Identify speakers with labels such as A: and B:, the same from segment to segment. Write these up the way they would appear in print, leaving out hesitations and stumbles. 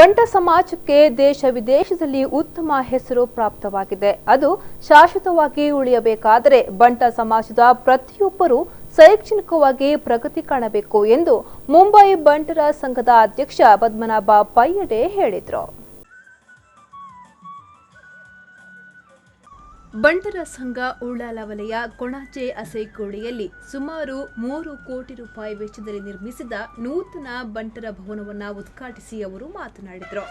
A: ಬಂಟ ಸಮಾಜಕ್ಕೆ ದೇಶ ವಿದೇಶದಲ್ಲಿ ಉತ್ತಮ ಹೆಸರು ಪ್ರಾಪ್ತವಾಗಿದೆ. ಅದು ಶಾಶ್ವತವಾಗಿ ಉಳಿಯಬೇಕಾದರೆ ಬಂಟ ಸಮಾಜದ ಪ್ರತಿಯೊಬ್ಬರೂ ಶೈಕ್ಷಣಿಕವಾಗಿ ಪ್ರಗತಿ ಕಾಣಬೇಕು ಎಂದು ಮುಂಬೈ ಬಂಟರ ಸಂಘದ ಅಧ್ಯಕ್ಷ ಪದ್ಮನಾಭ ಪೈಯಡೆ ಹೇಳಿದರು. ಬಂಟರ ಸಂಘ ಉಳ್ಳಾಲ ವಲಯ ಕೊಣಾಜೆ ಅಸೈಕೋಡಿಯಲ್ಲಿ ಸುಮಾರು 3 ಕೋಟಿ ರೂಪಾಯಿ ವೆಚ್ಚದಲ್ಲಿ ನಿರ್ಮಿಸಿದ ನೂತನ ಬಂಟರ ಭವನವನ್ನು ಉದ್ಘಾಟಿಸಿ ಅವರು ಮಾತನಾಡಿದರು.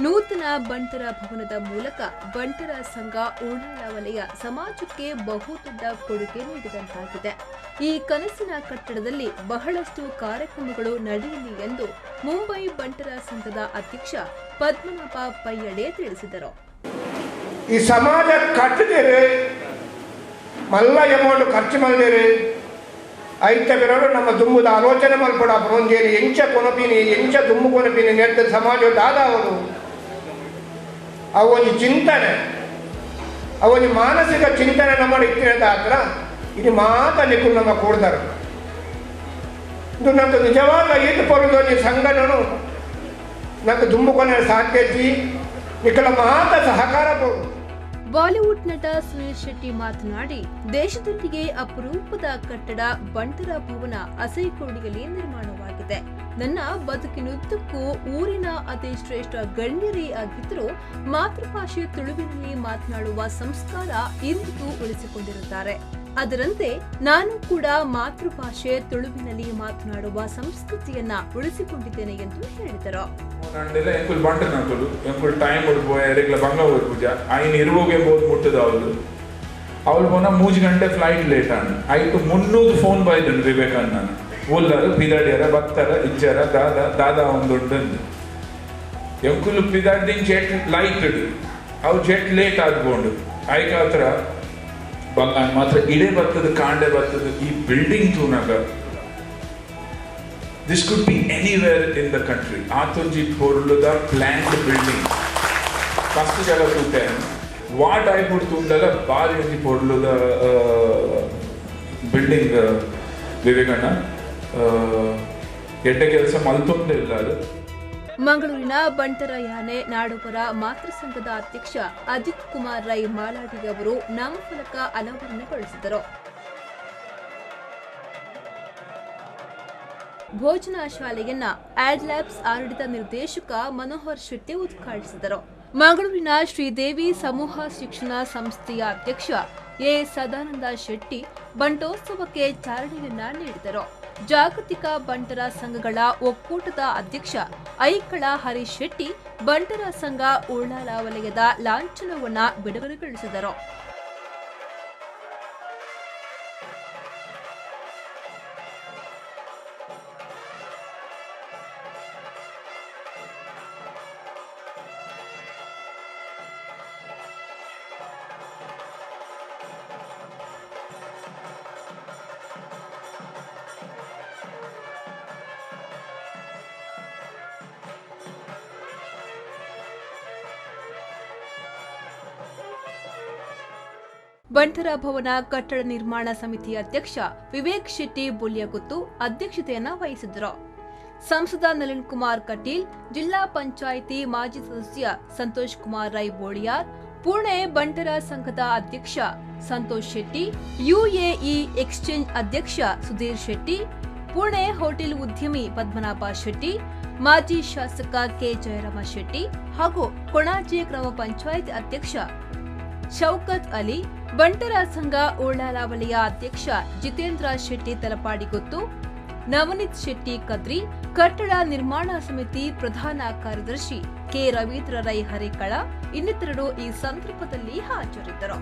A: ನೂತನ ಬಂಟರ ಭವನದ ಮೂಲಕ ಬಂಟರ ಸಂಘ ಉಳ್ಳಾಲ ವಲಯ ಸಮಾಜಕ್ಕೆ ಬಹುದೊಡ್ಡ ಕೊಡುಗೆ ನೀಡಿದಂತಾಗಿದೆ. ಈ ಕನಸಿನ ಕಟ್ಟಡದಲ್ಲಿ ಬಹಳಷ್ಟು ಕಾರ್ಯಕ್ರಮಗಳು ನಡೆಯಲಿ ಎಂದು ಮುಂಬೈ ಬಂಟರ ಸಂಘದ ಅಧ್ಯಕ್ಷ ಪದ್ಮನಾಭ ಪೈಯಡೆ ತಿಳಿಸಿದರು.
B: ಈ ಸಮಾಜ ಕಟ್ಟಿದಿರಿ, ಮಲ್ಲ ಅಮೌಂಟ್ ಖರ್ಚು ಮಾಡಿದಿರಿ, ಐತ ಬಿರೋಡು ನಮ್ಮ ದುಂಬುದ ಆಲೋಚನೆ ಮಲ್ಪಡ ಒಂದೇನು ಎಂಚ ಕೊನಪಿನಿ ಎಂಚ ದುಂಬು ಕೊನಪಿನಿ ನೆಟ್ಟ ಸಮಾಜ ದಾದ ಅವರು ಅವೊಂದು ಚಿಂತನೆ, ಅವೊಂದು ಮಾನಸಿಕ ಚಿಂತನೆ ನಮ್ಮ ಇತ್ತಿನ ಹತ್ರ ಇದು ಮಾತ ನಿಕ್ಕುಲು ನಮ್ಮ ಕೂಡ್ತಾರೆ. ಇದು ನಂದು ನಿಜವಾದ ಈತ ಪೊರುದೊಂದು ಸಂಘನನು ನಂಗೆ ದುಂಬು ಕೊನೆ ಸಾಧ್ಯತೆ ನಿಕ್ಕಲ ಮಾತ ಸಹಕಾರ ಕೊಡು.
A: ಬಾಲಿವುಡ್ ನಟ ಸುನೀಲ್ ಶೆಟ್ಟಿ ಮಾತನಾಡಿ, ದೇಶದಲ್ಲಿಯೇ ಅಪರೂಪದ ಕಟ್ಟಡ ಬಂಟರ ಭವನ ಅಸೈಕೋಡಿಯಲ್ಲಿ ನಿರ್ಮಾಣವಾಗಿದೆ. ನನ್ನ ಬದುಕಿನುದ್ದಕ್ಕೂ ಊರಿನ ಅತಿ ಶ್ರೇಷ್ಠ ಗಣ್ಯರೇ ಆಗಿದ್ದರೂ ಮಾತೃಭಾಷೆ ತುಳುವಿನಲ್ಲಿ ಮಾತನಾಡುವ ಸಂಸ್ಕಾರ ಇಂದಿಗೂ ಉಳಿಸಿಕೊಂಡಿರುತ್ತಾರೆ. ಅದರಂತೆ ನಾನು ಕೂಡ ಮಾತೃಭಾಷೆ ತುಳುವಿನಲ್ಲಿ ಮಾತನಾಡುವ ಸಂಸ್ಕೃತಿಯನ್ನ ಉಳಿಸಿಕೊಂಡಿದ್ದೇನೆ ಎಂದು ಹೇಳಿದರು.
C: ಅವಳು ಪೋನ 3 ಗಂಟೆ ಫ್ಲೈಟ್ ಲೇಟ್ ಆಂಡ್ ಐಕ್ 300 ಫೋನ್ ಬಾಯ್ದುಂಡು ವಿವೇಕಾನಂದ ಉಲ್ಲರು ಪಿದಾಡಿಯರ ಬತ್ತರ ಇಜ್ಜರ ದಾದಾ ದಾದಾ ಒಂದುಂಡು ಎಂಕುಲು ಪಿದಾಡ್ದಿನ ಜೆಟ್ ಲೈಟ್ ಅವು ಜೆಟ್ ಲೇಟ್ ಆದ್ಕೊಂಡು ಐಕ್ ಹತ್ರ ಬಂಗಾನ್ ಮಾತ್ರ ಇಡೇ ಬರ್ತದೆ ಕಾಂಡೆ ಬರ್ತದೆ. ಈ ಬಿಲ್ಡಿಂಗ್ ತೂನಾಗ this could be anywhere in the country. ಆತೊಂಜಿ ಪೊರ್ಲುದ planned building first ಜಾಗ ತೂತೆ what ಆಯ್ಬಿಡ್ ತೂಂಡಲ ಬಾರಿ ಒಂಜಿ ಪೊರ್ಲುದ ಬಿಲ್ಡಿಂಗ್ ವಿವೇಕಣ್ಣ ಎಡ್ಡೆ ಕೆಲಸ ಮಲ್ತೊಂದೇ ಇಲ್ಲ ಅದು.
A: ಮಂಗಳೂರಿನ ಬಂಟರ ಯಾನೆ ನಾಡೋಬರ ಮಾತೃ ಸಂಘದ ಅಧ್ಯಕ್ಷ ಅಜಿತ್ ಕುಮಾರ್ ರೈ ಮಾಲಾಡಿ ಅವರು ನಾಮಫಲಕ ಅನಾವರಣಗೊಳಿಸಿದರು. ಭೋಜನಾ ಶಾಲೆಯನ್ನ ಆಡ್ಲ್ಯಾಬ್ಸ್ ಆಡಳಿತ ನಿರ್ದೇಶಕ ಮನೋಹರ್ ಶೆಟ್ಟಿ ಉದ್ಘಾಟಿಸಿದರು. ಮಂಗಳೂರಿನ ಶ್ರೀದೇವಿ ಸಮೂಹ ಶಿಕ್ಷಣ ಸಂಸ್ಥೆಯ ಅಧ್ಯಕ್ಷ ಎ ಸದಾನಂದ ಶೆಟ್ಟಿ ಬಂಟೋತ್ಸವಕ್ಕೆ ಚಾಲನೆಯನ್ನ ನೀಡಿದರು. ಜಾಗತಿಕ ಬಂಟರ ಸಂಘಗಳ ಒಕ್ಕೂಟದ ಅಧ್ಯಕ್ಷ ಐಕಳ ಹರೀಶ್ ಶೆಟ್ಟಿ ಬಂಟರ ಸಂಘ ಉಳ್ಳಾಲ ವಲಯದ ಲಾಂಛನವನ್ನು ಬಿಡುಗಡೆಗೊಳಿಸಿದರು. ಬಂಟರ ಭವನ ಕಟ್ಟಡ ನಿರ್ಮಾಣ ಸಮಿತಿ ಅಧ್ಯಕ್ಷ ವಿವೇಕ್ ಶೆಟ್ಟಿ ಬೊಲ್ಯಗುತ್ತು ಅಧ್ಯಕ್ಷತೆಯನ್ನು ವಹಿಸಿದ್ದರು. ಸಂಸದ ನಳಿನ್ ಕುಮಾರ್ ಕಟೀಲ್, ಜಿಲ್ಲಾ ಪಂಚಾಯಿತಿ ಮಾಜಿ ಸದಸ್ಯ ಸಂತೋಷ್ ಕುಮಾರ್ ರೈ ಬೋಳಿಯಾರ್, ಪುಣೆ ಬಂಟರ ಸಂಘದ ಅಧ್ಯಕ್ಷ ಸಂತೋಷ್ ಶೆಟ್ಟಿ, ಯುಎಇ ಎಕ್ಸ್ಚೇಂಜ್ ಅಧ್ಯಕ್ಷ ಸುಧೀರ್ ಶೆಟ್ಟಿ, ಪುಣೆ ಹೋಟೆಲ್ ಉದ್ಯಮಿ ಪದ್ಮನಾಭ ಶೆಟ್ಟಿ, ಮಾಜಿ ಶಾಸಕ ಕೆ ಜಯರಾಮ ಶೆಟ್ಟಿ ಹಾಗೂ ಕೊಣಾಜೆ ಗ್ರಾಮ ಪಂಚಾಯತ್ ಅಧ್ಯಕ್ಷ ಶೌಕತ್ ಅಲಿ, ಬಂಟರ ಸಂಘ ಉಳ್ಳಾಲ ವಲಯ ಅಧ್ಯಕ್ಷ ಜಿತೇಂದ್ರ ಶೆಟ್ಟಿ ತಲಪಾಡಿಗುತ್ತು, ನವನೀತ್ ಶೆಟ್ಟಿ ಕದ್ರಿ, ಕಟ್ಟಡ ನಿರ್ಮಾಣ ಸಮಿತಿ ಪ್ರಧಾನ ಕಾರ್ಯದರ್ಶಿ ಕೆ ರವೀಂದ್ರ ರೈ ಹರೇಕಳ ಇನ್ನಿತರರು ಈ ಸಂದರ್ಭದಲ್ಲಿ ಹಾಜರಿದ್ದರು.